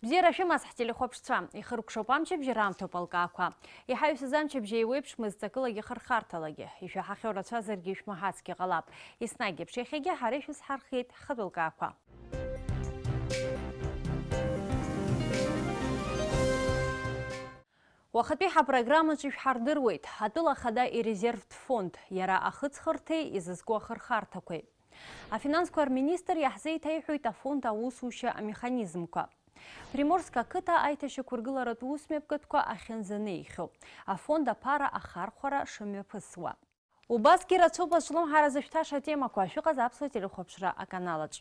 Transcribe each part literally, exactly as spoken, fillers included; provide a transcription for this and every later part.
Бзиара шәымаз, ҳтелехәаԥшцәа! Ихыркәшоуп амчыбжь, раамҭоуп алкаақәа. Иҳаҩсыз амчыбжь еиуеиԥшмызт ҵакылагьы хырхарҭалагьы. Ишәаҳахьоу рацәазаргьы ишәмаҳацгьы ҟалап. Еснагь еиԥш иахьагьы ҳара ишәызҳархиеит ҳхатәы лкаақәа. Уахатәи ҳапрограммаҿы ишәҳардыруеит, атәыла ахада ирезервтә фонд, иара ахыҵхырҭеи изызку ахырхарҭақәеи. Афинансқәа рминистр иаҳзеиҭеиҳәоит афонд аусушьа амеханизмқәа. Приморск ақыҭа аиҭашьақәыргыларатә усмҩаԥгатәқәа ахьынӡанеихьоу, афонд аԥара ахархәара шымҩаԥысуа. Убасгьы рацәоуп азҿлымҳара зышәҭаша атемақәа, шәыҟаз Аԥсуа телехәаԥшра аканалаҿ.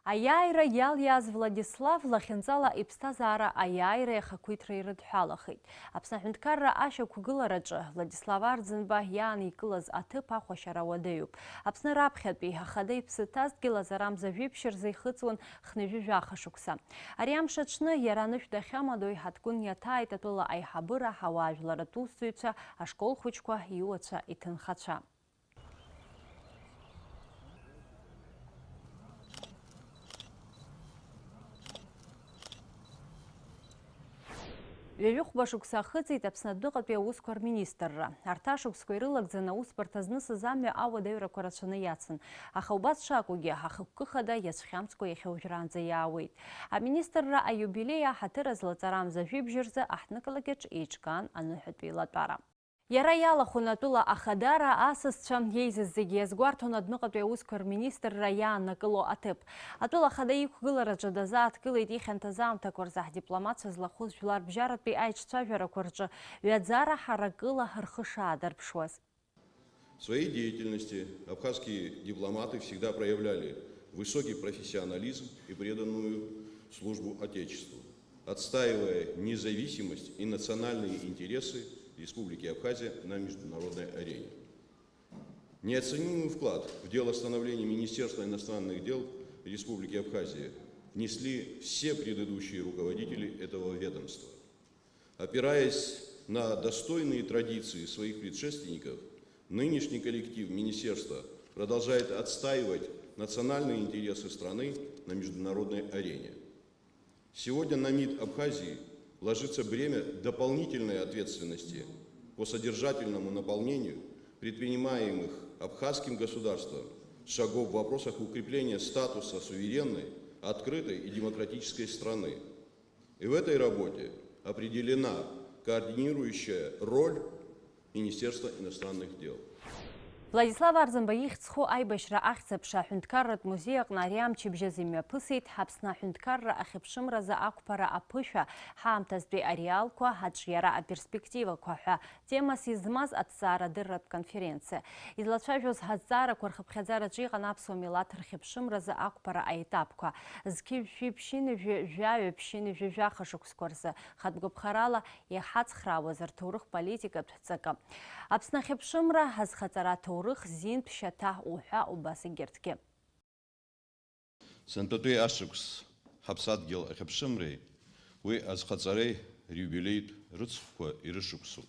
Аиааира иалиааз Владислав лахьынҵала иԥсҭазаара аиааиреи ахақәиҭреи рыдҳәалахеит. Аԥсны аҳәынҭқарра ашьақәгылараҿы Владислав Арӡынба иааникылаз аҭыԥ ахәашьара уадаҩуп. Аԥсны раԥхьатәи ахада иԥсы ҭазҭгьы лаҵарамза жәибжь рзы ихыҵуан хнҩажәи жәаха шықәса. Ари амш аҽны иара анышә дахьамадоу иҳаҭгәын иаҭааит атәыла аиҳабыра, ҳауаажәларатә усзуҩцәа, ашкол хәыҷқәа, иуацәа, иҭынхацәа. Ҩажәихәба шықәса ахыҵит Аԥсны адәныҟатәи аусқәа рминистрра. Арҭ ашықәсқәа ирылагӡаны аусбарҭа знысыз амҩа ауадаҩрақәа рацәаны иацын. Аха убас шакәугьы, ахықәкы хада иацәхьамҵкәа иахьа уажәраанӡа иаауеит. Аминистрра аиубилеи аҳаҭыр азы лаҵарамза жәибжь рзы аҳҭнықалақь аҿы еиҿкаан аныҳәатәи латәара. Иара иалахәын атәыла ахадара, асасцәа, еизаз зегьы иазгәарҭон адәныҟатәи аусқәа рминистрра иааннакыло аҭыԥ. Атәыла ахада иқәгылараҿы дазааҭгылеит ихьанҭаз аамҭақәа рзы ҳдипломатцәа злахәыз жәларбжьаратәи аиҿцәажәарақәа рҿы ҩаӡара ҳаракыла рхы шаадырԥшуаз. В своей деятельности абхазские дипломаты всегда проявляли высокий профессионализм и преданную службу Отечеству, отстаивая независимость и национальные интересы Республики Абхазия на международной арене. Неоценимый вклад в дело становления Министерства иностранных дел Республики Абхазия внесли все предыдущие руководители этого ведомства. Опираясь на достойные традиции своих предшественников, нынешний коллектив министерства продолжает отстаивать национальные интересы страны на международной арене. Сегодня на МИД Абхазии ложится бремя дополнительной ответственности по содержательному наполнению предпринимаемых абхазским государством шагов в вопросах укрепления статуса суверенной, открытой и демократической страны. И в этой работе определена координирующая роль Министерства иностранных дел. Владислав Арӡынба ихьӡ зху аибашьра ахьӡ-аԥша аҳәынҭқарратә музеи аҟны ари амчыбжь азы имҩаԥысит Аԥсны аҳәынҭқарра ахьыԥшымразы ақәԥара аԥышәа, ҳаамҭазтәи ареалқәа, аҿиара аперспективақәа ҳәа темас измаз аҭҵаарадырратә конференциа. Излацәажәоз ҳазҵаарақәа рхыԥхьаӡараҿы иҟан аԥсуа милаҭ рхьыԥшымразы ақәԥара аетапқәа, зқьи жәшәи ԥшьынҩажәи жәаҩа ԥшьынҩажәи жәаха шықәсқәа рзы, хатә гәаԥхарала иҳацхраауаз рҭоурых-политикатә ҵакы. Аԥсны ахьыԥшымра азхаҵара аҭоурых зинтә шьаҭа уҳәа убас егьырҭгьы. Сынтәатәи ашықәс ҳаԥсадгьыл ахьыԥшымреи уи азхаҵареи риубилеитә рыцхәқәа ирышықәсуп.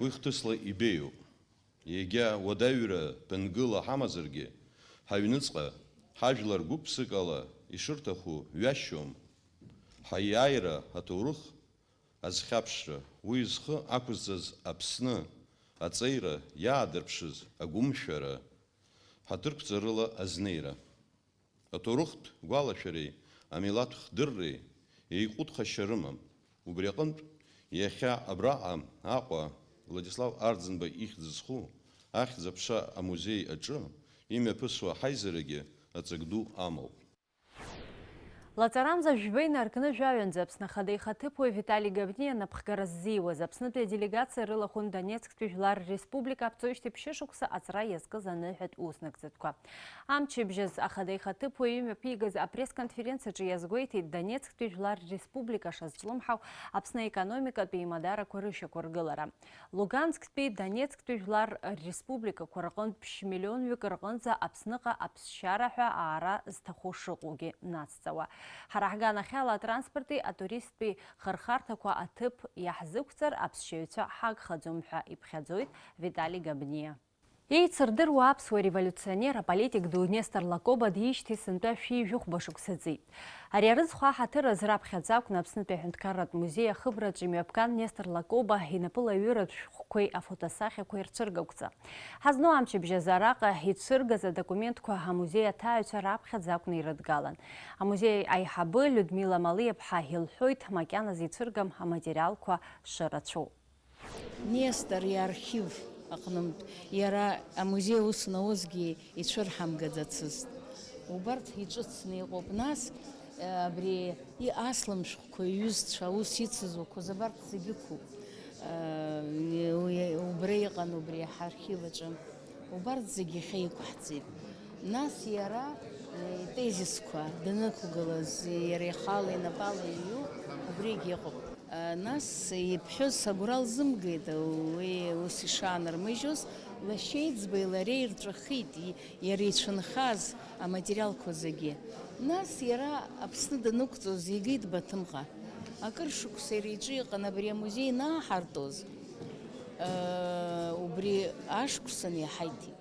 Уи хҭысла ибеиоуп. Егьа уадаҩра ԥынгыла ҳамазаргьы, ҳаҩныҵҟа, ҳажәлар гәык-ԥсыкала ишырҭаху ҩашьом. Ҳаиааира аҭоурых азхьаԥшра, уи зхы ақәызҵаз Аԥсны аҵеира иаадырԥшыз агәымшәара, ҳаҭырқәҵарыла азнеира. Аҭоурыхтә гәалашәареи амилаҭ хдырреи еиҟәыҭхашьа рымам. Убри аҟынтә, иахьа абраҟа Аҟәа Владислав Арӡынба ихьӡ зху ахьӡ-аԥша амузеи аҿы имҩаԥысуа ҳаизарагьы аҵак ду амоуп. Лаҵарамза жәба инаркны жәаҩанӡа Аԥсны Ахада ихаҭыԥуаҩ Витали Габниа напхгара ззиуаз Аԥснытәи аделегациа рылахәын Донецктәи Жәлар Республика аԥҵоижьҭеи ԥшьышықәса аҵра иазкыз аныҳәатә уснагӡатәқәа. Амчыбжьаз Ахада ихаҭыԥуаҩ имҩаԥигаз апресс-конференциаҿы иазгәеиҭеит Донецктәи Жәлар Республика шазҿлымҳау Аԥсны аекономикатә еимадарақәа рышьақәыргылара. Лугансктәи Донецктәи Жәлар Республикақәа рҟынтә ԥшь-миллионҩык рҟынӡа Аԥсныҟа аԥсшьара ҳәа аара зҭаху шыҟоугьы нацҵауа. Ҳара ҳганахьала атранспорти атуристтәи хырхарҭақәа аҭыԥ иаҳзықәҵар, аԥсшьаҩцәа ҳагхаӡом ҳәа иԥхьаӡоит Витали Габниа. Еицырдыруа аԥсуа револиуционер, аполитик ду Нестор Лакоба диижьҭеи сынтәа шәи жәохәба шықәса ҵит. Ари арыцхә аҳаҭыр азы раԥхьаӡа акәны Аԥснытәи аҳәынҭқарратә музеи ахыбраҿы имҩаԥган Нестор Лакоба инапылаҩыратә шәҟәқәеи афотосахьақәеи рцәыргақәҵа. Ҳазну амчыбжь азы араҟа ицәыргаз адокументқәа амузеи аҭааҩцәа раԥхьаӡа акәны ирыдгалан. Амузеи аиҳабы Людмила Малиаԥҳа илҳәоит, макьаназы ицәыргам аматериалқәа шырацәоу. Нестор иархив аҟнытә, иара амузеи ус наусгьы ицәырҳамгаӡацызт. Убарҭ иҿыцны иҟоуп. Нас, э, абри и-, аслым шәҟәқәа, иҩызцәа аус ицызуқәаз абарҭ зегьы ықәуп. Э, уи, убра иҟан убри ҳархив аҿы. Убарҭ зегьы иахьа иқәҳҵеит. Нас иара, э, тезисқәа данықәгылаз, иара ихала инапала иҩу, убригь иҟоуп. Нас иԥҳәыс агәра лзымгеит, уи ус ишаанырмыжьуаз, лашьеиҵбеи лареи ирҵәахит, и-, иара ицәынхаз аматериалқәа зегьы. Нас иара Аԥсны данықәҵоз игеит Баҭымҟа. Акыр шықәса иара иҿы иҟан абри амузеи ианааҳартуаз, э, убри ашықәсан иҳаиҭеит.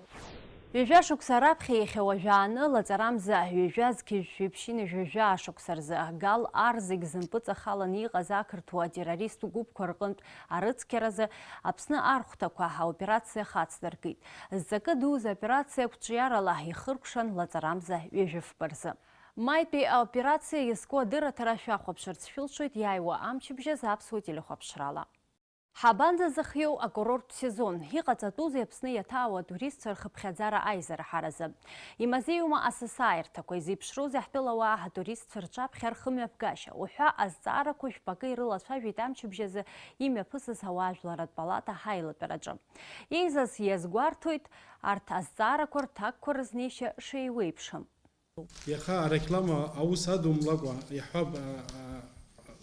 Ҩажәа шықәса раԥхьа иахьа уажәааны лаҵарамза ҩажәа зқьи жәшәи ԥшьынҩажәи жәаа шықәса рзы Гал ар зегь зымпыҵахаланы иҟаз ақырҭуа атеррорист гәыԥқәа рҟынтә арыцқьаразы Аԥсны архәҭақәа аоперациа хацдыркит. Зҵакы дуз аоперациа қәҿиарала ихыркәшан лаҵарамза ҩажәи фба рзы. Маитәи аоперациа иазку адырраҭара шәахәаԥшырц шәылшоит иааиуа амчыбжь азы аԥсуа телехәаԥшрала. Ҳабанӡазыхиоу акурорттә сезон? Иҟаҵатәузеи Аԥсны иаҭаау атуристцәа рхыԥхьаӡара аизара ҳаразы? Имазеиума асасааирҭақәа? Изеиԥшроузеи ҳтәылауаа атуристцәа рҿаԥхьа рхымҩаԥгашьа? Уҳәа азҵаарақәа жәпакы ирылацәажәеит амчыбжь азы имҩаԥысыз ауаажәларратә палата ҳаилатәараҿы. Еизаз иазгәарҭоит арҭ азҵаарақәа рҭакқәа рызнеишьа шеиуеиԥшым. Иаха ареклама аус адумлакәа, иаҳҳәап, а, а,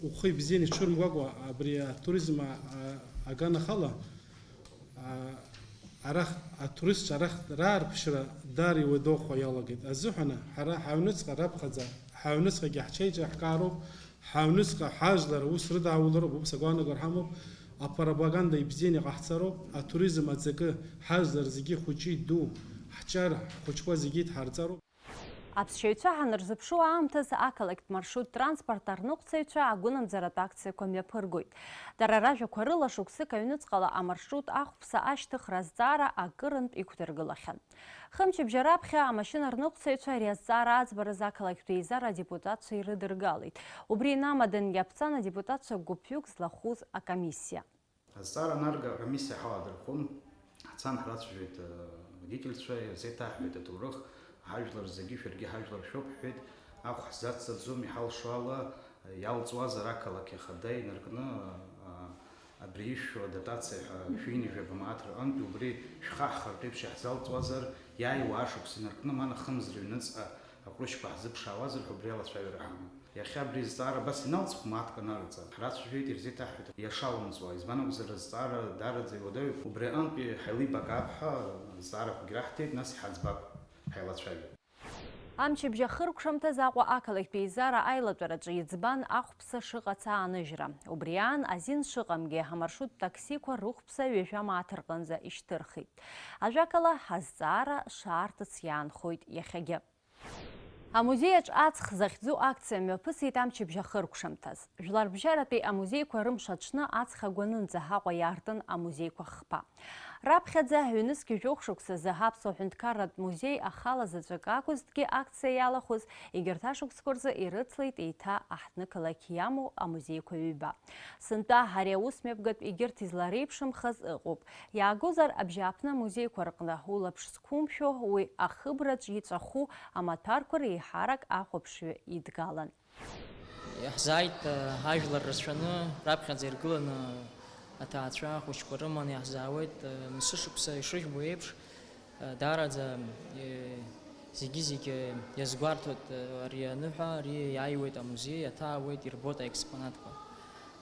ухы ибзианы иҽырмкәакәа, абри атуризм, а, а, аганахьала, а, арахь, атуристцәа арахь раарԥшра даара иуадаҩхо иалагеит. Азыҳәан ҳара ҳаҩныҵҟа раԥхьаӡа, ҳаҩныҵҟагьы ҳҽеиҿаҳкаароуп, ҳаҩныҵҟа ҳажәлар аус рыдааулароуп, убас агәаанагара ҳамоуп, апропаганда ибзианы иҟаҳҵароуп, атуризм аҵакы ҳажәлар зегьы хәыҷи ду, ҳҿар, ҳхәыҷқәа зегьы идҳарҵароуп. Аԥсшьаҩцәа ҳанырзыԥшу аамҭазы ақалақьтә маршрут транспорт арныҟәцаҩцәа агәынамӡаратә акциақәа мҩаԥыргоит. Дара ражәақәа рыла, шықәсык аҩныҵҟала амаршрут ахәԥса ашьҭыхра азҵаара акырынтә иқәдыргылахьан. Хымчыбжьа раԥхьа амашьына рныҟәцаҩцәа ари азҵаара аӡбараз ақалақьтә еизара адепутатцәа ирыдыргалеит. Убри инамадангьы аԥҵан адепутатцәа гәыԥҩык злахәыз акомиссиа. Азҵаара анарга, акомиссиа ҳаладырхәын, ҳцан ҳрацәажәеит, э, аводительцәа, ирзеиҭаҳҳәеит аҭоурых, ҳажәлар зегьы, шәаргьы ҳажәлар шәоуп, ҳҳәеит, ахә ҳзацҵаӡом, иҳалшо ала, э, иалҵуазар ақалақь ахада инаркны, э, абри ишәҳәо адотациа ҳәа шәи ҩынҩажәи жәаба мааҭ рҟынтә убри шәхаҳхартә еиԥш иаҳзалҵуазар, иааиуа ашықәс инаркны, ма нахымз рыҩныҵҟа аҟәрышьқәа ҳзыԥшаауазар ҳәа убри алацәажәара ҳамоуп. Иахьа абри азҵаара абас иналҵ хә-мааҭк анаалҵа, ҳрацәажәеит, ирзеиҭаҳҳәеит иашалымҵуа, избан акәзар, азҵаара даараӡа иуадаҩуп. Убри аҟынтәи ҳаилибакаап ҳәа азҵаарақәагь раҳҭеит, нас иҳаӡбап, ҳаилацәажәап. Амчыбжь ахыркәшамҭаз Аҟәа ақалақьтә еизара аилатәараҿы иӡбан ахәԥса шыҟац ааныжьра. Убри аан азин шыҟамгьы, амаршрут таксиқәа рыхәԥса ҩажәа мааҭ рҟынӡа ишьҭырхит. Ажәакала, азҵаара шаарҭыц иаанхоит иахьагьы. Амузеиаҿ аҵх захьӡу акциа мҩаԥысит амчыбжь ахыркәшамҭаз. Жәларбжьаратәи амузеиқәа рымш аҽны аҵх агәанынӡа Аҟәа иаартын амузеиқәа хԥа. Раԥхьаӡа ҩнызқь жәохә шықәсазы Аԥсуа ҳәынҭқарратә музеи ахала заҵәык акәызҭгьы акциа иалахәыз, егьырҭ ашықәсқәа рзы ирыцлеит еиҭа аҳҭнықалақь иамоу амузеиқәа ҩба. Сынтәа ари аус мҩаԥгатә егьырҭ излареиԥшымхаз ыҟоуп. Иаагозар, абжьааԥны амузеиқәа рҟны улаԥш зқәумшәо, уи ахыбраҿ иҵәаху амаҭәарқәа реиҳарак ахәаԥшҩы идгалан. Иаҳзааит, э, ажәлар рацәаны, раԥхьаӡа иргыланы аҭаацәа ахәыҷқәа рыманы иаҳзаауеит, э, мсышықәса ишыжәбо еиԥш, э, даараӡа, э, зегьы-зегьы иазгәарҭоит, э, ари аныҳәа, ари иааиуеит амузеи, иаҭаауеит, ирбоит аекспонатқәа.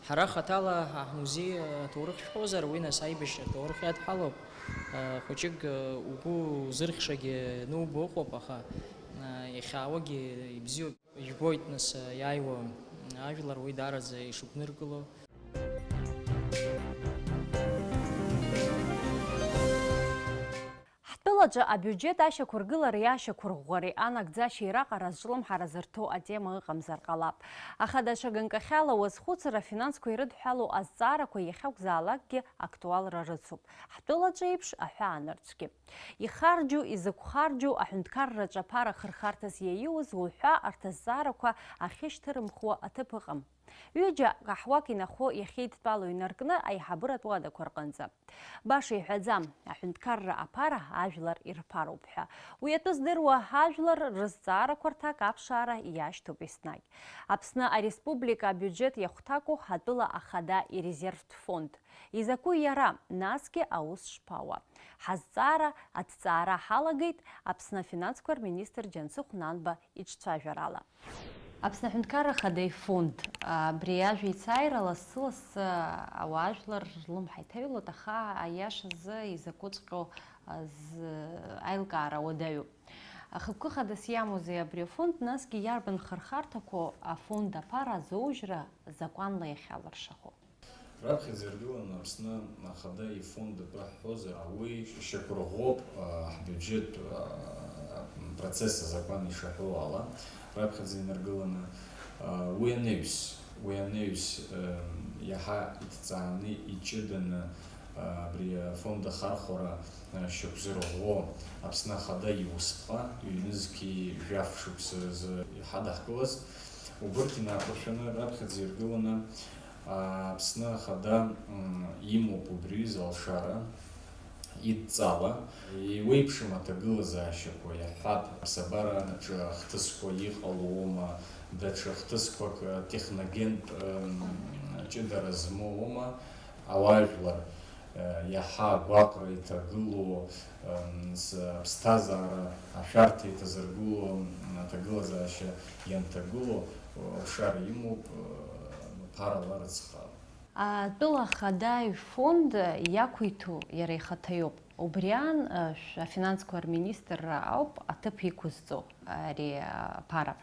Ҳара хаҭала ҳмузеи аҭоурых шәҳәозар, уи нас аибашьра аҭоурых иадҳәалоуп. Хәыҷык угәы узырхьшагьы анубо ыҟоуп, аха иахьаауагьы ибзиоуп. Ижәбоит нас иааиуа ажәлар уи даараӡа ишыгәныргыло. Аҿы абиуџьет ашьақәыргылареи ашьақәырӷәӷәареи анагӡашьеи раҟара зҿлымҳара зырҭо атема ыҟамзар ҟалап. Аха даҽа ганкахьала уазхәыцыр, афинансқәа ирыдҳәалоу азҵаарақәа иахьакәзаалакгьы актуалра рыцуп. Ҳтәылаҿы еиԥш аҳәаанырцәгьы. Ихарџьу, изакә харџьу аҳәынҭқарраҿы аԥара хырхарҭас иаиуз уҳәа арҭ азҵаарақәа ахьышьҭырымхуа аҭыԥ ыҟам. Ҩыџьа каҳуак инахәо иахьеидтәалоу инаркны аиҳабыратә уадақәа рҟынӡа. Баша иҳәаӡам, аҳәынҭқарра аԥара ажәлар ирԥароуп ҳәа. Уи атәы здыруа ажәлар рызҵаарақәа рҭак аԥшаара иашьҭоуп еснагь. Аԥсны Ареспублика абиуџьет иахәҭаку атәыла ахада ирезервтә фонд. Изакәу иара, насгьы аус шԥауа? Ҳазҵаара, аҭҵаара ҳалагеит Аԥсны афинансқәа рминистр Џьансыхә Нанба иҿцәажәарала. Аԥсны Аҳәынҭқарра Ахада ифонд, абри ажәа ицааира лассы-лассы ауаажәлар рлымҳа иҭаҩлоит, аха аиашазы изакәыҵәҟьоу азы аилкаара уадаҩуп. Ахықәкы хадас иамоузеи абри афонд, насгьы иарбан хырхарҭақәоу афонд аԥара азоужьра закәанла иахьалыршахо? Раԥхьаӡа иргыланы Аԥсны Ахада ифонд атәы ҳҳәозар, уи шьақәырӷәӷәоуп, а, ҳбиуџьеттә, а, процесс азакәан ишаҳәо ала. Раԥхьаӡа инаргыланы, а, уи анаҩс, уи анаҩс, а, иаҳа иҭҵааны, иҷыданы, а, абри афонд ахархәара, а, шьақәзырӷәӷәо Аԥсны Ахада иусԥҟа, ҩнызқьи жәаф шықәса рзы иҳадаҳкылаз, убырҭ инақәыршәаны, раԥхьаӡа иргыланы, Аԥсны Ахада, м, имоуп убри залшара, идҵала. Еиуеиԥшым аҭагылазаашьақәа, иаҳҳәап, аԥсабараҿы ахҭысқәа иҟалоума, даҽа хҭысқәак, техногентә, м, ҷыдара змоума, ауаажәлар, э, иаҳа агәаҟра иҭагылоу, м, с-, аԥсҭазаара ашәарҭа иҭазыргыло, м, аҭагылазаашьа ианҭагыло, алшара имоуп, э, ԥарала рыцхраара. Атәыла ахада ифонд иақәиҭу иара ихаҭа иоуп. Убри аан, э, шә-, афинансқәа рминистрра ауп аҭыԥ иқәызҵо ари аԥара.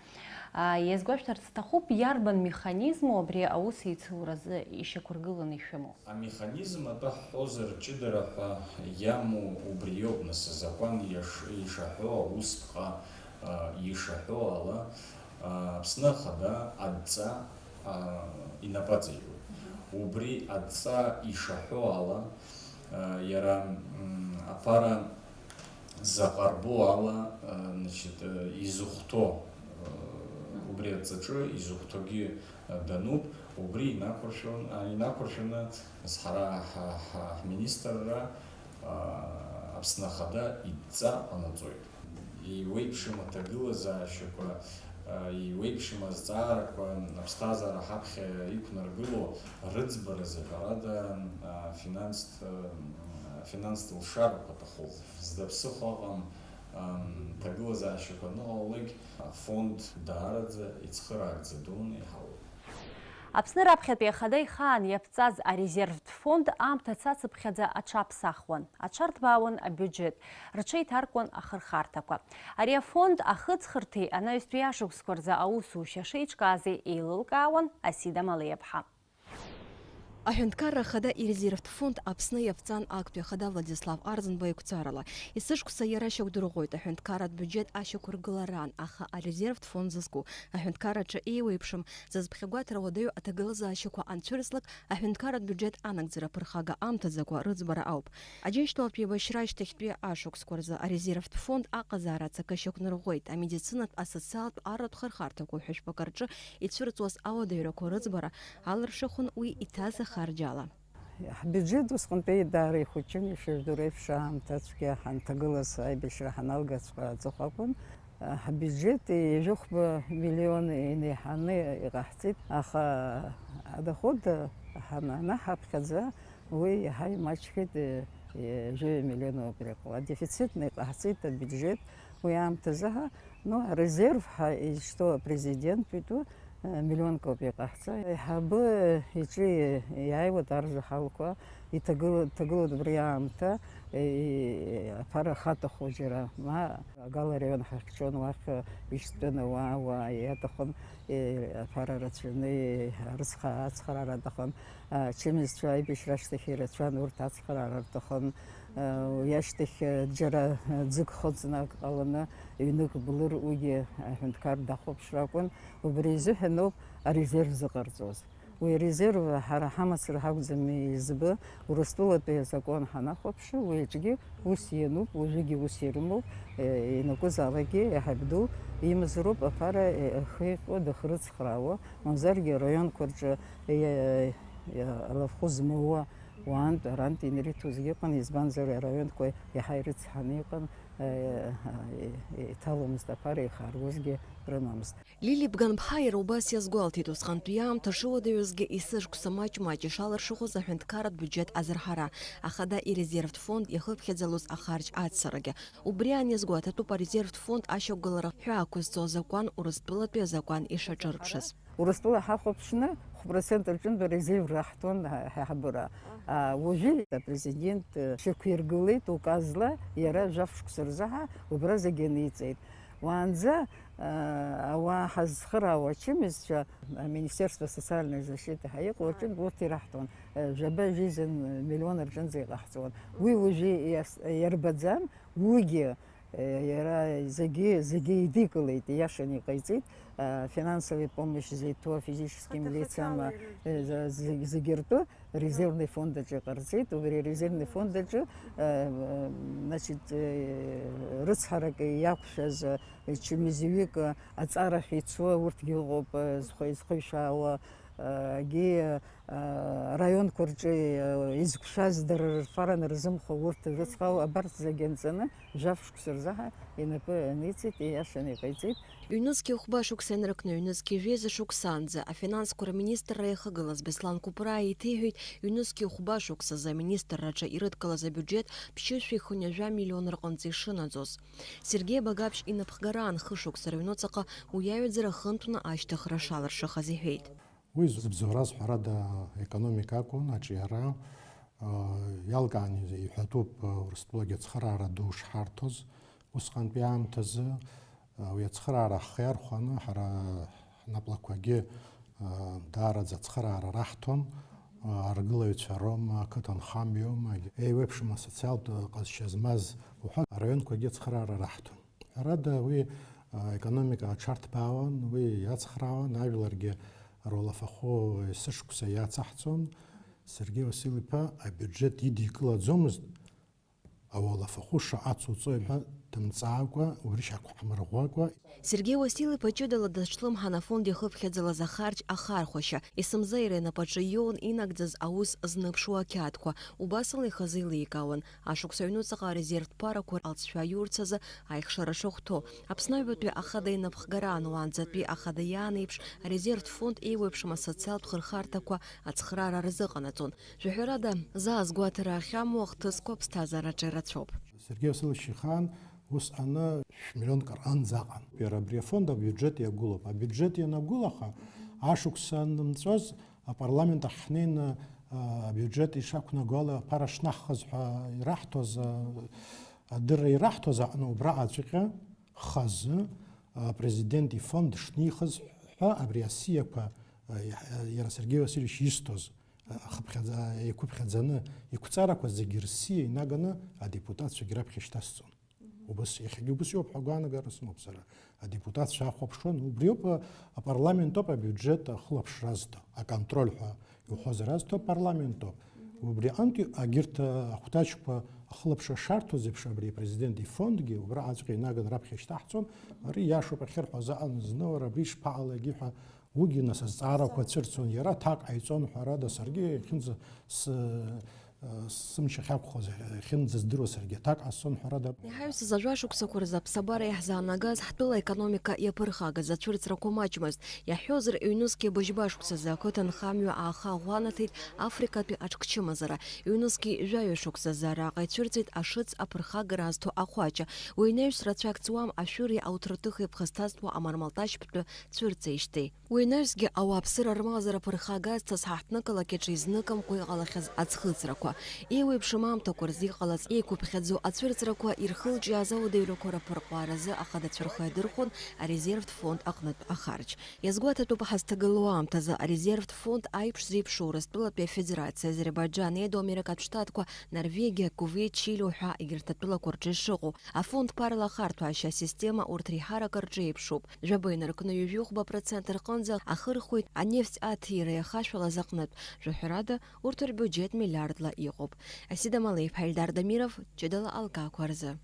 А, иазгәашәҭарц сҭахуп, иарбан механизму абри аус еицуразы ишьақәыргыланы ишәымоу? Амеханизм атәы ҳҳәозар, ҷыдара ҳәа иамоу убриоуп, нас, азакәан иаш-, ишаҳәо, аусԥҟа, а, ишаҳәо ала, а, Аԥсны Ахада адҵа, а, инапаҵаиуеит. Убри адҵа ишаҳәо ала, а, иара, м, аԥара заҟа рбо ала, а, значит, а, изыхәҭо, а, убри адҵаҿы изыхәҭогьы, а, дануп, убри инақәыршәон, а, инақәыршәаны, нас, ҳара ҳа-, ҳа-, ҳминистрра, а, Аԥсны Ахада идҵа ҟанаҵоит. Еиуеиԥшым аҭагылазаашьақәа, а, еиуеиԥшым азҵаарақәа аԥсҭазаара ҳаԥхьа иқәнаргыло рыӡбаразы, ҳәарада, а, финанстә, а, финанстә лшарақәа аҭахуп. Зда ԥсыхәа ыҟам, а, ҭагылазаашьақәа аныҟалалак, афонд даараӡа ицхыраагӡа дуны иҳауеит. Аԥсны раԥхьатәи ахада ихаан иаԥҵаз арезервтә фонд аамҭа цацыԥхьаӡа аҽаԥсахуан, аҽарҭбаауан абиуџьет, рҽеиҭаркуан ахырхарҭақәа. Ари афонд ахыҵхырҭеи анаҩстәи ашықәсқәа рзы аусушьа шеиҿкаазеи еилылкаауан Асида Малеиаԥҳа. Аҳәынҭқарра Ахада ирезервтә фонд Аԥсны иаԥҵан актәи ахада Владислав Арӡынба игәцарала. Есышықәса иара шьақәдырӷәӷәоит аҳәынҭқарратә биуџьет ашьақәыргылараан, аха арезервтә фонд зызку аҳәынҭқарраҿы еиуеиԥшым, зызԥхьагәаҭара уадаҩу аҭагылазаашьақәа анцәырҵлак, аҳәынҭқарратә биуџьет анагӡара ԥырхага аамҭаӡакәа рыӡбара ауп. Аџьынџьтәылатә еибашьра ашьҭахьтәи ашықәсқәа рзы арезервтә фонд аҟазаара ацакы шьақәнарӷәӷәеит, амедицинатә, асоциалтә, арратә хырхарҭақәа ҳәа жәпак рҿы ицәырҵуаз ауадаҩрақәа рыӡбара алыршахәын уи иҭаз ахарџьала. Ҳбиуџьет усҟантәи даара ихәыҷын, ишыжәдыруа еиԥш, аамҭа цәгьа ҳанҭагылаз, аибашьра ҳаналгаҵәҟьа аҵыхәа акәын. Ҳбиуџьет ҩажәихәба миллион инеиҳаны иҟаҳҵеит, аха адоход ҳананаҳаԥхьаӡа уи иаҳа имаҷхеит, ҩажәи миллион убри ҟала дефицитны иҟаҳҵеит абиуџьет уи аамҭазы ҳа, ну, арезерв ҳәа изышьҭоу апрезидент итәу, э, миллионк ауп иҟаҳҵа. Аиҳабы иҿы иааиуеит арзаҳалқәа, иҭагыла-, дҭагылоуп убри аамҭа, э, аԥара ахаҭаху џьара, ма Агала араион ҳахьчон, уахь ишьтәын ауаа, уаа иаҭахын, э, аԥара рацәаны, э, арыцха-, ацхыраара аҭахын, ачымазцәа аибашьра ашьҭахь ирацәан, урҭ ацхыраара рҭахын. Уи ашьҭахь џьара ӡык хыҵны ак ҟаланы, ҩнык блыр, уигьы аҳәынҭқар дахәаԥшра акәын. Убри изыҳәан ауп арезерв зыҟарҵоз. Уи арезерв ҳара ҳамацара ҳакәӡами избо, Урыстәылатәи азакәан ҳанахәаԥшы, уи аҿгьы ус иануп, уажәыгьы ус ирымоуп, инакәызаалакгьы иҳабду имазароуп аԥара ахы иҟьо дахрыцхраауа, мамзаргьы араионқәа рҿы алавхәы змоуа уаантә арантә инариҭозгьы ыҟан, избанзар араионқәа иаҳа ирыцҳаны иҟан, иҭаломызт аԥара, ихааргозгьы рымамызт. Лили Бганԥҳа иара убас иазгәалҭеит, усҟантәи аамҭа шыуадаҩызгьы есышықәса маҷ-маҷ ишалыршахоз аҳәынҭқарратә биуџьет азырҳара, ахада ирезервтә фонд иахыԥхьаӡалоз ахарџь аццарагьы. Убри аан иазгәаҭатәуп арезервтә фонд ашьақәгылара ҳәа ақәызҵо азакәан Урыстәылатәи азакәан ишаҿырԥшыз. Урыстәыла ҳахәаԥшны хә процент рҿынтә арезерв раҳҭон ҳа-, ҳаиҳабыра. Уажәы апрезидент шьақәиргылеит указла, иара жәаф шықәса рзы ҳа убра зегьы аниҵеит. Уаанӡа, а, ауаа ҳазцхыраауа ачымазцәа, Министерство социальной защиты ҳәа иҟоу аҿынтә урҭ ираҳҭон, а, жәаба-жәеиза миллион рҿынӡа иҟаҳҵон. Уи уажәы иас-, иарбаӡам, уигьы, а, иара зегьы, зегьы идикылеит, ииашаны иҟаиҵеит, а, финансовый помощь зеиҭоу афизическим лицам, а, за-, зегь-, зегьы ртәы резервный фонд аҿы иҟарҵеит, убри арезервный фонд аҿы, э, значит, э, рыцҳарак иақәшәаз, э, чымазаҩык, э, аҵарахь ицо, урҭгьы ыҟоуп, э, зхы-, зхыҩшаауа, э, гьы, э, раионқәа рҿы, э, изықәшәаз дара рырфара анырзымхо, урҭ рыцхраау, абарҭ зегьы анҵаны, Жәаф шықәса рзы ҳа инапы аниҵеит, ииашаны иҟаиҵеит. Ҩнызқьи хәба шықәса инаркны ҩнызқьи жәеиза шықәсаанӡа афинансқәа рминистрра иахагылаз Беслан Кәыпраа еиҭеиҳәеит, ҩнызқьи хәба шықәсазы аминистрраҿы ирыдкылаз абиуџьеҭ ԥшьышәи хынҩажәа миллион рҟынӡа ишынаӡоз. Сергеи Багаԥшь инапхгараан хышықәса рыҩнуҵаҟа уи аҩаӡара хынтәны ашьҭыхра шалыршахаз иҳәеит. Уи зыбзоураз, ҳәарада, аекономика акәын, аҿиара, а, иалкааны иҳәатәуп, а, Урыстәылагьы ацхыраара ду шҳарҭоз усҟантәи аамҭазы. А, уи ацхыраара ҳхы иархәаны, ҳара ҳнаплакқәагьы, а, даараӡа ацхыраара раҳҭон, а, аргылаҩцәа роума, ақыҭанхамҩоума, еиуеиԥшым асоциалтә ҟазшьа змаз уҳәа, араионқәагьы ацхыраара раҳҭон. Ҳәарада, уи, а, аекономика аҽарҭбаауан, уи иацхраауан, ажәларгьы руалафахәы есышықәса иацаҳҵон. Сергеи Васил-иԥа абиуџьеҭ идикылаӡомызт, ауалафахәы шаҟа ацуҵои ҳәа дымҵаакәа, убри шьақәҳмырӷәӷәакәа. Сергеи Васил-иԥа ҷыдала дазҿлымҳан афонд иахыԥхьаӡалаз ахарџь ахархәашьа, есымза иара инапаҿы иоуан инагӡаз аус зныԥшуа ақьаадқәа, убасала ихазы еиликаауан. Ашықәс аҩнуҵаҟа арезервтә ԥарақәа алҵшәа аиурц азы аихшара шахәҭоу. Аԥсны аҩбатәи ахада инапхгараан уаанӡатәи ахада иаан еиԥш арезервтә фонд еиуеиԥшым асоциалтә хырхарҭақәа ацхыраара рзыҟанаҵон. Жәаҳәарада, заа згәаҭара ахьамоу ахҭысқәа аԥсҭазаараҿы ирацәоуп. Сергеи Васильевич ихаан ус аны шә-миллионк рҟынӡа аҟан. Иара абри афонд абиуџьет иагәылоуп. Абиуџьет ианагәылаха, ашықәс анымҵәоз апарламент ахь ҳнеины, а, абиуџьет ишақәнаго ала аԥара шнаҳхыз ҳәа ираҳҭоз, а, адырра ираҳҭоз аҟны убраҟаҵәҟьа хазы, а, апрезидент ифонд шнихыз ҳәа абри асиақәа, а, иа-, иара Сергеи Васильевич исҭоз, а, ахыԥхьаӡа-, еиқәыԥхьаӡаны иқәҵарақәа зегьы рсиа инаганы адепутатцәагьы раԥхьа ишьҭасҵон. Убас, иахьагьы убас иоуп ҳәа агәаанагара сымоуп сара. Адепутатцәа ахәаԥшуан, убриоуп, а, апарламент ауп абиуџьет ахылаԥшра азҭо, аконтроль ҳәа иуҳәозар азҭо апарламент ауп. Убри аҟынтәи агьырҭ, а, ахәҭаҷқәа ахылаԥшра шарҭоз еиԥш, абри апрезидент ифондгьы убраҟаҵәҟьа инаган раԥхьа ишьҭаҳҵон, ари иашоуп ахьырҳәоз аҟан зны, уара, абри ишԥаҟалеи ҳәа. Уигьы, нас, азҵаарақәа цәырҵуан, иара аҭак ҟаиҵон, ҳәарада, саргьы иахьынӡа с-, сымч ахьақәхоз, иахьынӡаздыруаз саргьы аҭак ҟасҵон, ҳәарада. Иҳаҩсыз ажәа шықәсақәа рзы аԥсабара иаҳзаанагаз ҳтәыла аекономика иаԥырхагаз ацәырҵрақәа маҷмызт. Иаҳҳәозар, ҩнызқьи быжьба шықәсазы ақыҭанхамҩа ааха аӷәанаҭеит Африкатәи аҽкчымазара. Ҩнызқьи жәаҩа шықәсазы араҟа ицәырҵит ашыц аԥырхагара азҭо ахәаҷа. Уи анаҩс рацәак ҵуам ашәыри ауҭраҭыхи ԥхасҭазтәуа амармалташьптәы цәырҵеижьҭеи. Уи анаҩсгьы ауааԥсыра рмазара ԥырхага азҭаз ҳаҳҭнықалақь аҿы изныкымкәа иҟалахьаз аӡхыҵрақәа. Еиуеиԥшым аамҭақәа рзы иҟалаз еиқәыԥхьаӡоу ацәырҵрақәа ирхылҿиааз ауадаҩрақәа раԥырҟәааразы ахадацәа рхы иадырхәон арезервтә фонд аҟнытә ахарџь. Иазгәаҭатәуп, ҳазҭагылоу аамҭазы арезервтә фонд аиԥш зеиԥшу Урыстәылатәи Афедерациа, Азербаиџьан, Едоу Америкатә Штатқәа, Норвегиа, Кувеит, Чили уҳәа егьырҭ атәылақәа рҿы ишыҟоу. Афонд ԥарала ахарҭәаашьа асистема урҭ реиҳарак рҿы еиԥшуп. Жәаба инаркны ҩажәихәба процент рҟынӡа ахырхуеит анефть аҭира иахашәалаз аҟнытә. Жәаҳәарада, урҭ рбиуџьет миллиардла иҟоуп. Асида Малеиԥҳа, Ельдар Дамиров, ҷыдала алкаақәа рзы.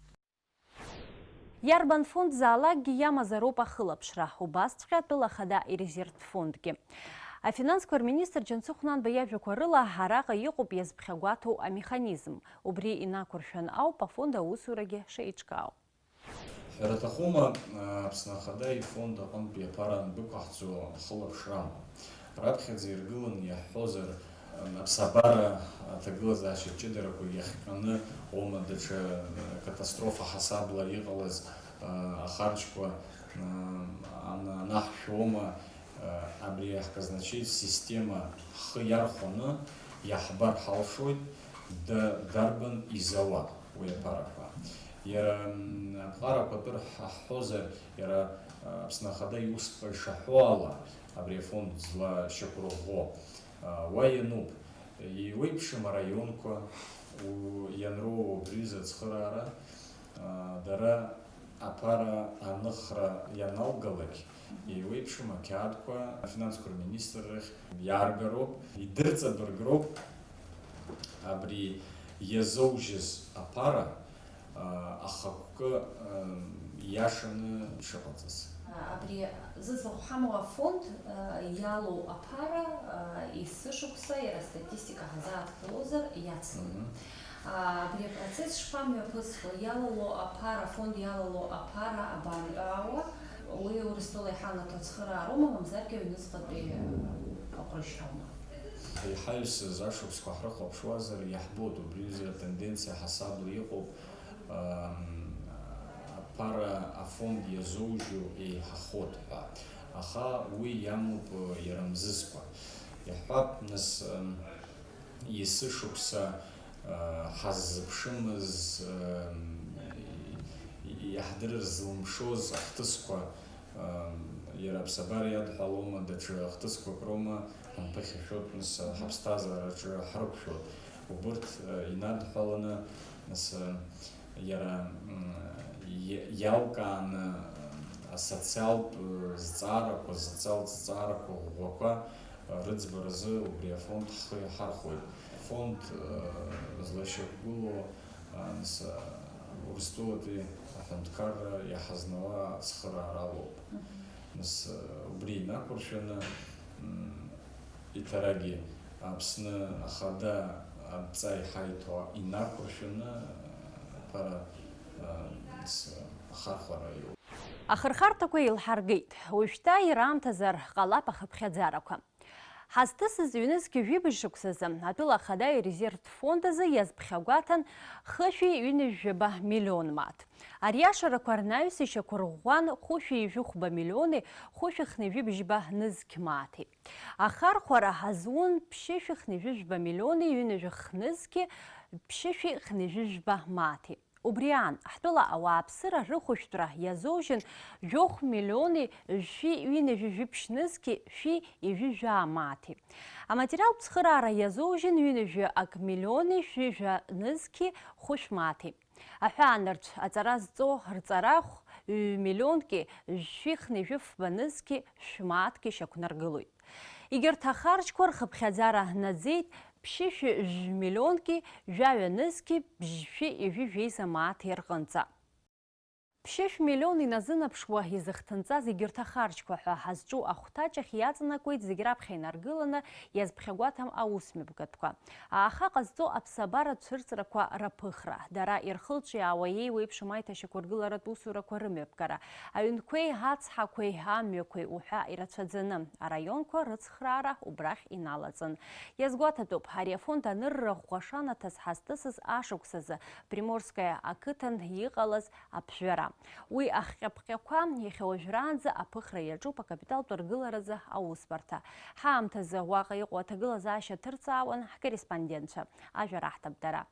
Иарбан фонд заалакгьы иамазароуп ахылаԥшра, убасҵәҟьа атәыла ахада ирезервтә фондгьы. Афинансқәа рминистр Џьансыхә Нанба иажәақәа рыла, араҟа иҟоуп иазԥхьагәаҭоу амеханизм. Убри инақәыршәан ауп афонд аусурагьы шеиҿкаау. Ҳәара аҭахума, Аԥсны Ахада ифонд аҟынтәи аԥара анбықәаҳҵо ахылаԥшра амоу? Раԥхьаӡа иргыланы иаҳҳәозар, аԥсабара аҭагылазаашьа ҷыдарақәа иахҟьаны, уоума, даҽа катастрофа ҳасабла иҟалаз ахарџьқәа ана-, анаҳшәоума, абри аҳказначеитә система ҳхы иархәаны иаҳбар ҳалшоит, да-, дарбан изауа уи аԥарақәа. Иара, м, аԥҟарақәа атәы ҳаҳҳәозар, иара, а, Аԥсны Ахада иусԥҟа ишаҳәо ала, абри афонд злашьақәырӷәӷәо, а, уа иануп. Еиуеиԥшым араионқәа, у-, ианроуа убри рзы ацхыраара, а, дара аԥара аныхра ианалгалак, еиуеиԥшым ақьаадқәа афинансқәа рминистррахь иааргароуп, идырҵабыргроуп абри иазоужьыз аԥара, а, ахықәкы, а, иашаны ишыҟаҵаз. Абри зыӡбахә ҳамоу афонд, а, иалоу аԥара, а, есышықәса иара астатистика ҳазааҭгылозар иацлоит. Мгм. А, абри апроцесс шԥамҩаԥысуа, иалало аԥара, афонд иалало аԥара абаҩауа, уи Урыстәыла иҳанаҭо ацхыраароума, мамзаргьы аҩныҵҟатәи аҟәрышьраума? Иҳаҩсыз ашықәсқәа ҳрыхәаԥшуазар, иаҳбоит, убри аҩыза атенденциа ҳасабла иҟоуп, ам, аԥара афонд иазоужьу еиҳахоит ҳәа. Аха уи иамоуп, э, иара мзызқәа. Иаҳҳәап, нас, ам, есышықәса, а, ҳаззыԥшымыз, а, иаҳдырыр зылмшоз ахҭысқәа, а, иара аԥсабара иадҳәалома, даҽа ахҭысқәак роума ҳамԥыхьашәоит, нас, ҳаԥсҭазаараҿы ҳрықәшәоит. Убырҭ, а, инадҳәаланы, нас, а, иара, м, иа-, иалкааны асоциалтә, э, зҵаарақәа, асоциалтә зҵаарақәа ӷәӷәақәа, э, рыӡбаразы убри афонд ҳхы иаҳархәоит. Афонд, э, злашьақәгылоу, э, нас, э, Урыстәылатәи аҳәынҭқарра иаҳазнауа ацхырааралоуп. Нас, э, убри инақәыршәаны, м, Иҭарагьы Аԥсны Ахада адҵа иҳаиҭо инақәыршәаны, аԥара, а, с-, ахархәара иоуп. Ахырхарҭақәа еилҳаргеит. Уажәшьҭа ираамҭазар ҟалап ахыԥхьаӡарақәа. Ҳазҭысыз ҩнызқьи жәибжь шықәсазы атәыла ахада ирезервтә фонд азы иазԥхьагәаҭан хышәи ҩынҩажәи жәаба миллион мааҭ. Ари ашарақәа рнаҩс ишьақәырӷәӷәан хәышәи ҩажәи хәба миллиони хәышәи хынҩажәи бжьба нызқь мааҭи. Ахархәара ҳазун ԥшьышәи хынҩажәи жәба миллиони ҩынҩажәи хнызқьи ԥшьышәи хынҩажәи жәба мааҭи. Убри аан, ҳтәыла ауааԥсыра рыхәышәтәра иазоужьын жәохә миллиони жәшәи ҩынҩажәи жәиԥшь нызқьи шәи ҩажәи жәаа мааҭи. Аматериалтә цхыраара иазоужьын ҩынҩажәи ак миллиони шәи жәа нызқьи хәышә мааҭи. Аҳәаанырцә аҵара зҵо рҵарахә ҩ-миллионки жәшәи хынҩажәи фба нызқьи шә мааҭки шьақәнаргылоит. Егьырҭ ахарџьқәа рхыԥхьаӡара наӡеит ԥшьышәи жә-миллионки жәаҩа нызқьи бжьшәи ҩажәи жәеиза мааҭи рҟынӡа. Ԥшьышә миллион иназынаԥшуа изыхҭынҵаз егьырҭ ахарџьқәа ҳәа ҳазҿу ахәҭаҷахь иаҵанакуеит зегь раԥхьа инаргыланы иазԥхьагәаҭам аусмҩаԥгатәқәа. Ааха ҟазҵо аԥсабаратә цәырҵрақәа раԥыхра, дара ирхылҿиаауа еиуеиԥшым аиҭашьақәыргыларатә усурақәа рымҩаԥгара, аҩнқәеи ацҳақәеи амҩақәеи уҳәа ирацәаӡаны, араионқәа рыцхраара убрахь иналаҵан. Иазгәаҭатәуп, ари афонд анырра ӷәӷәа шанаҭаз ҳазҭысыз ашықәсазы Приморская ақыҭан иҟалаз аԥжәара. Уи ахҟьаԥҟьақәа иахьа уажәраанӡа аԥыхра иаҿуп акапиталтә ргыларазы аусбарҭа. Ҳаамҭазы уаҟа иҟоу аҭагылазаашьа ҭырҵаауан ҳкорреспондентцәа. Ажәа раҳҭап дара.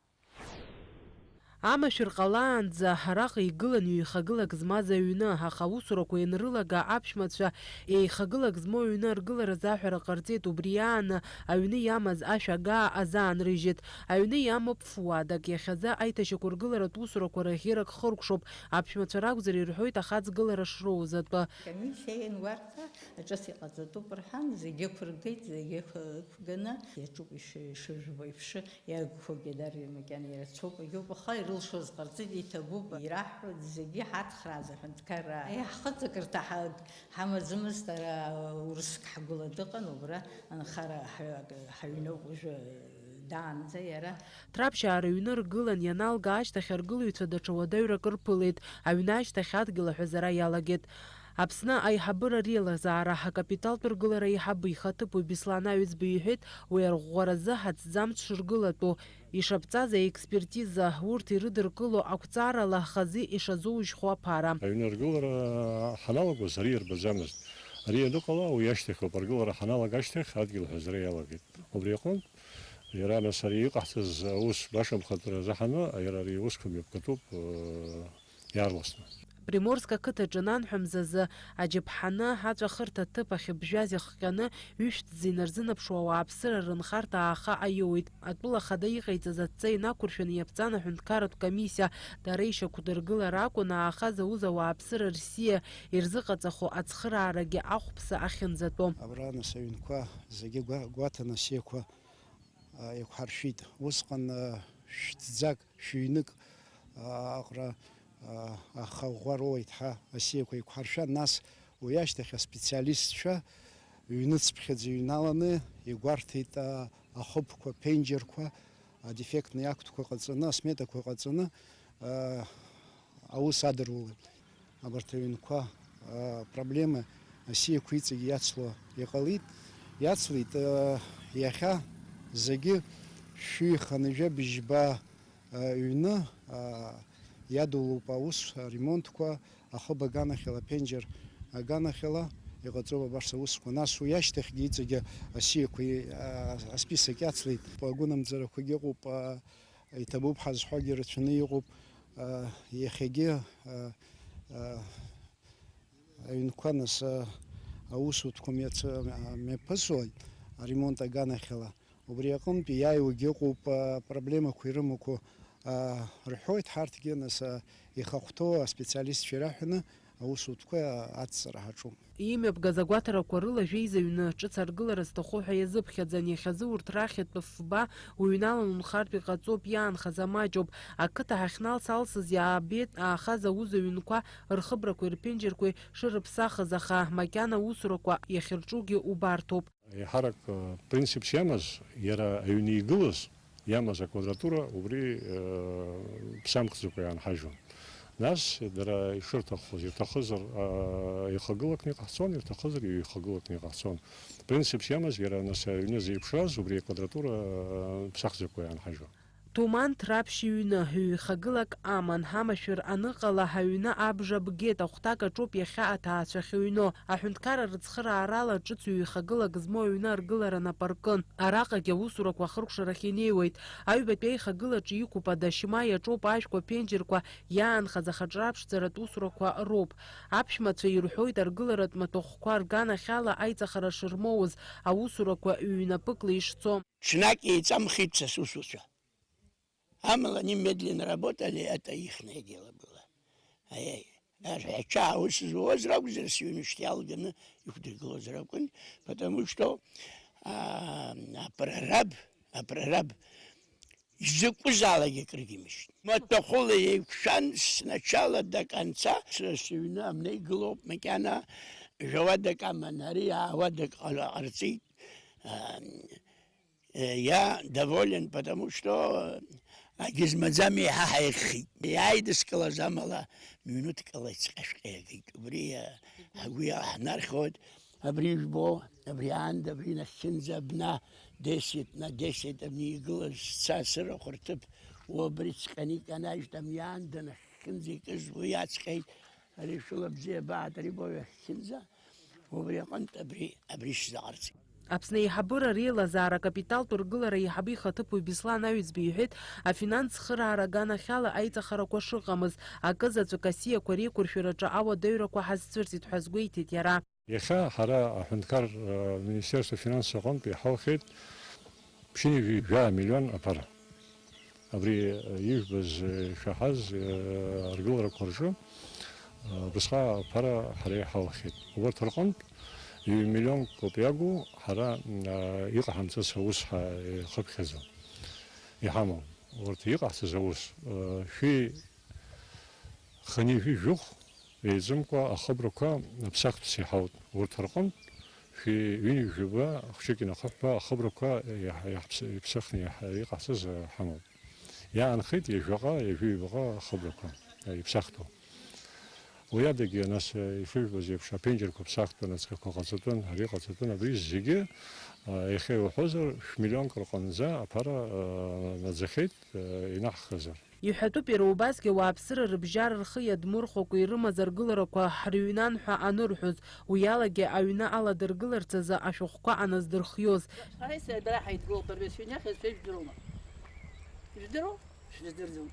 Амашәыр ҟалаанӡа араҟа игылан ҩ-еихагылак змаз аҩны, аха аусурақәа ианрылага аԥшәмацәа еихагылак змоу аҩны аргыларазы аҳәара ҟарҵеит, убри ааны аҩны иамаз ашә агаа азаанрыжьит. Аҩны иамоуп фуадак, иахьазы аиҭашьақәыргыларатә усурақәа рахьырак хыркәшоуп, аԥшәмацәа ракәзар ирҳәоит ахаҵгылара шроуз атәы. Комиссиа иануарҭа, ҿыц иҟаҵатәуп рҳәан, зегьы ықәыргеит, зегьы ықәганы иаҿуп ишыжәбо еиԥш. Иагхогьы дара макьана ирацәоуп, егьоуп, аха ирылшоз ҟарҵеит, иҭабуп, ираҳҳәоит, зегьы ҳацхрааз аҳәынҭқарра. Еҳ, ҳхаҵакырҭа ҳа-, ҳамаӡамызт, ара урыск ҳгәыла дыҟан, убра анхара ҳаҩ-, ҳаҩноуп уажәы даанӡа иара. Ҭраԥшьаа рыҩны ргылан ианалга ашьҭахь аргылаҩцәа даҽа уадаҩрак рԥылеит, аҩны ашьҭахь адгьыл аҳәазара иалагеит. Аԥсны аиҳабыра реилазаара акапиталтә ргылара аиҳабы ихаҭыԥуаҩ Беслан Аҩӡба иҳәеит, уи арӷәӷәаразы ҳаҭӡамц шыргылатәу, ишаԥҵаз аекспертиза, урҭ ирыдыркыло ақәҵарала хазы ишазоужьхо аԥара. Аҩны аргылара ҳаналагоз ари ирбаӡамызт. Ари аныҟала, уи ашьҭахь ауп, аргылара ҳаналага ашьҭахь адгьыл ҳәазара иалагеит. Убри аҟынтә, иара нас ари иҟаҳҵаз аус баша нхаҵара азы ҳаны, иара ари аусқәа мҩаԥгатәуп, э, иаарласны. Приморск ақыҭаҿы нанҳәа мзазы аџьаԥҳаны аҵәахырҭа ҭыԥ ахьыбжьаз ихҟьаны, ҩышәҭӡа инарзынаԥшуа ауааԥсыра рынхарҭа ааха аиуит. Атәыла ахада иҟаиҵаз адҵа инақәыршәаны иаԥҵан аҳәынҭқарратә комиссиа, дара ишьақәдыргылар акәын аахаз ауз ауааԥсыра рсиа ирзыҟаҵахо ацхыраарагьы ахәԥса ахьынӡатәо. Абра нас аҩнқәа зегьы гәа-, гәаҭаны асиақәа, а, еиқәҳаршәит. Усҟан, а, шәҭӡак, шәыҩнык, а, аҟара, а, ахаӷәӷәа роуеит ҳәа асиақәа еиқәҳаршәан, нас уи ашьҭахь аспециалистцәа ҩныцԥхьаӡа иҩналаны игәарҭеит, а, ахыԥқәа, аԥенџьырқәа, адефектный актқәа ҟаҵаны, асметақәа ҟаҵаны, а, аус адырулеит. Абарҭ аҩнқәа, а, проблема асиақәа иҵегь иацло иҟалеит, иацлеит, а, иахьа зегьы шәҩыха нажәа быжьба, а, ҩны, а, иадулоуп аус, аремонтқәа, ахыб аганахьала, аԥенџьыр аганахьала иҟаҵоуп абарҭ аусқәа. Нас уи ашьҭахьгьы иҵегьы асиақәа, а, асписок иацлеит. Агәынамӡарақәагьы ыҟоуп, а, иҭабуп ҳазҳәогьы рацәаны иҟоуп, а, иахьагьы, а, а, аҩнқәа нас, а, аусутәқәа мҩац-, а, мҩаԥысуеит аремонт аганахьала. Убри аҟынтәи иааиуагьы ыҟоуп, а, проблемақәа ирымақәоу, а, рҳәоит, ҳарҭгьы нас, а, ихахәҭоу аспециалистцәа ираҳәаны аусутәқәа ацҵара ҳаҿуп. Имҩаԥгаз агәаҭарақәа рыла жәеиза ҩны ҿыц аргылара зҭаху ҳәа иазыԥхьаӡан, иахьазы урҭ рахьатә фба уҩналан унхартә иҟаҵоуп, иаанхаз амаҷуп. Ақыҭа ҳахьналс-алсыз иаабеит аахаз ауз аҩнқәа рхыбрақәеи рԥенџьырқәеи шырыԥсахыз, аха макьана аусурақәа иахьырҿугьы убарҭоуп. Еиҳарак, э, принципс иамаз, иара аҩны игылаз, иамаз аквадратура убри, э, ԥсамхӡакәа иаанҳажьуан. Нас дара ишырҭаххоз, ирҭахызар, э, ихагылакны иҟаҳҵон, ирҭахызар ҩ-ихагылакны иҟаҳҵон. Принципс иамаз, иара нас аҩны зеиԥшраз убри аквадратура, э, ԥсахӡакәа иаанҳажьуан. Ҭуман Ҭраԥшь иҩны ҩ-ихагылак аман, амашәыр аныҟала, аҩны абжа бгеит, ахәҭак аҿоуп иахьа аҭаацәа ахьыҩноу. Аҳәынҭқарра рыцхыраарала ҿыц ҩ-ихагылак змоу аҩны аргылара нап аркын. Араҟагьы аусурақәа ахыркәшарахь инеиуеит. Аҩбатәи аихагылаҿы иқәуп адашьма, иаҿоуп ажәқәа, аԥенџьырқәа, иаанхаз ахаҿраԥшӡаратә усурақәа роуп. Аԥшәмацәа ирҳәоит аргыларатә маҭәахәқәа рганахьала аиҵахара шырмоуз, аусурақәа ҩ-напыкла ишцо. Ҽнак еиҵамхеит са сусуцәа. Амала, они медленно работали, это ихнее дело было. Ай-яй. Ача аус зуаз ракәзар, сыҩнышьҭа иалганы иқәдыргылозар акәын, потому что, а, апрораб, апрораб изакәызаалак акрыгимышьҭ. Маҭәахәыла еиқәшәан, сначала до конца, сыҩны амнеигылоуп, макьана жәауадак аман, ари аауадак ҟала-, ҟарҵеит. А, Э, я доволен, потому что, э, агьызмаӡам еиҳа ҳаихьхьеит. Иааидыскылаз амала, минуҭк ала ицҟьашәҟьа иагеит. Убри, э, ҳгәы иаҳнархьуеит. Абри ижәбо, абри аанда, абри нахьхьынӡа абна десять на десять абни игылаз сцасырахә рҭыԥ, убри цҟьаны иканажьт, абни аанда нахь ахьынӡа икыжжуа иаҵҟьеит, ари шәыла бзиа абаат, ари боу иахьынӡа, убри аҟынтә абри, абри шәзаҟарҵеит. Аԥсны аиҳабыра реилазаара акапиталтә ргылара аиҳабы ихаҭыԥуаҩ Беслан Аҩӡба иҳәеит, афинанс цхыраара аганахьала аиҵахарақәа шыҟамыз, акы заҵәык асиақәа реиқәыршәараҿы ауадаҩрақәа ҳазцәырҵит ҳәа азгәеиҭеит иара. Иахьа ҳара аҳәынҭқар, э, Министерство финансов аҟынтә иҳалхеит ԥшьынҩажәи жәаа миллион аԥара. Абри, э, ижәбаз, э, ишәаҳаз, э, аргыларақәа рҿы, э, убасҟак аԥара ҳара иҳалхеит. Убарҭ рҟынтә ҩ-миллионк ауп иагу ҳара, м, э, иҟаҳамҵаз аус ҳа-, ихыԥхьаӡо иҳамоу. Урҭ иҟаҳҵаз аус, э, шәи хынҩажәи жәохә еиҵымкәа ахыбрақәа аԥсахтәыс иҳаут. Урҭ рҟынтә шәи ҩынҩажәи жәаба хәҷык инахыҳәҳәа ахыбрақәа иаҳ-, иаҳԥс-, иԥсахны иаҳ-, иҟаҳҵаз ҳамоуп. Иаанхеит ҩажәаҟа, ҩажәи ҩбаҟа ахыбрақәа, иԥсахтәу. Уи адагьы, нас, ишыжәбаз еиԥш, аԥенџьырқәа ԥсахтәын, ацхақәа ҟаҵатәын, ари ҟаҵатәын, абри зегьы, а, иахьа иуҳәозар, шә-миллионк рҟынӡа аԥара, а, наӡахьеит, а, инаҳхызар. Иҳәатәуп, иара убасгьы ауааԥсыра рыбжьара рхы иадмырхәакәа ирымаз аргыларақәа ҳрыҩнан ҳәа анырҳәоз, уи алагьы аҩны аладыргыларц азы ашәҟәқәа аназдырхиоз. Ҳаи, сара дара ҳаидгылоуп, абри сҩынҩахьаз шәа ижәдыруама? Ижәдыруоу? Шәыздырӡом.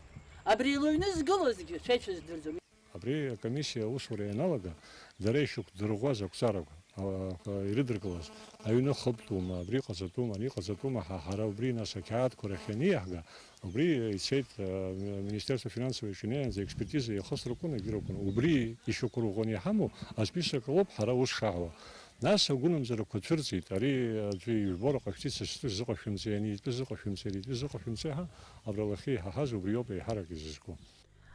Абри лыҩны згылазгьы шәа ишәыздырӡом. Абри акомиссиа аусура ианалага, дара ишьақәдырӷәӷәаз ақәҵарақәа, а, а, ирыдыркылаз, аҩны хыбтәума, абри ҟаҵатәума, ани ҟаҵатәума, ҳа, ҳара убри нас ақьаадқәа рахь ианиаҳга, убри ицеит, а, Министерство финансов аҿы инеиаанӡа експертиза иахысракәын, егьыракәын. Убри ишьақәырӷәӷәаны иҳамоу асписок ауп ҳара аус шаҳуа. Нас агәынамӡарақәа цәырҵит, ари аӡәы ижәбо рҟашәҵеит, са стәы зыҟашәымҵеи, ани итәы зыҟашәымҵеи, ари итәы зыҟашәымҵеи ҳәа, абралахьы иҳаҳаз убриоуп еиҳарак изызку.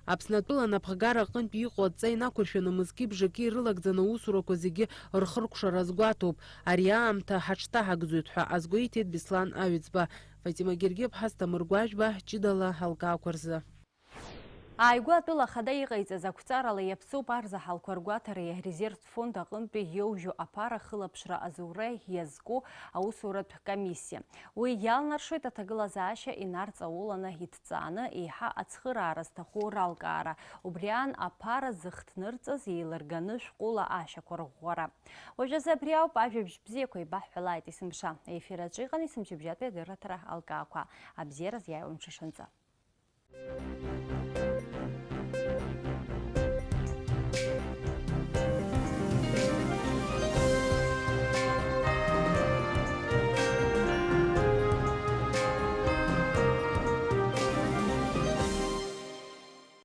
Аԥсны атәыла анапхгара аҟынтә иҟоу адҵа инақәыршәаны мызки бжаки ирылагӡаны аусурақәа зегьы рхыркәшара азгәаҭоуп. Ари аамҭа ҳаҽҭаҳагӡоит ҳәа азгәеиҭеит Беслан Аҩӡба. Фатима Гергиаԥҳа, Асҭамыр Гәажәба, ҷыдала алкаақәа рзы. Ааигәа атәыла ахада иҟаиҵаз ақәҵарала иаԥсоуп арзаҳалқәа ргәаҭареи арезервтә фонд аҟынтәи иоужьу аԥара ахылаԥшра азура иазку аусуратә комиссиа. Уи иалнаршоит аҭагылазаашьа инарҵауланы иҭҵааны, еиҳа ацхыраара зҭаху ралкаара, убри аан аԥара зыхҭнырҵаз еилырганы шәҟәыла ашьақәырӷәӷәара. Уажәазы абри ауп, ажәабжь бзиақәа еибаҳҳәалааит есымша. Аефир аҿы иҟан есымчыбжьатәи адырраҭара алкаақәа. Абзиараз иааиуа мҽышанҵа.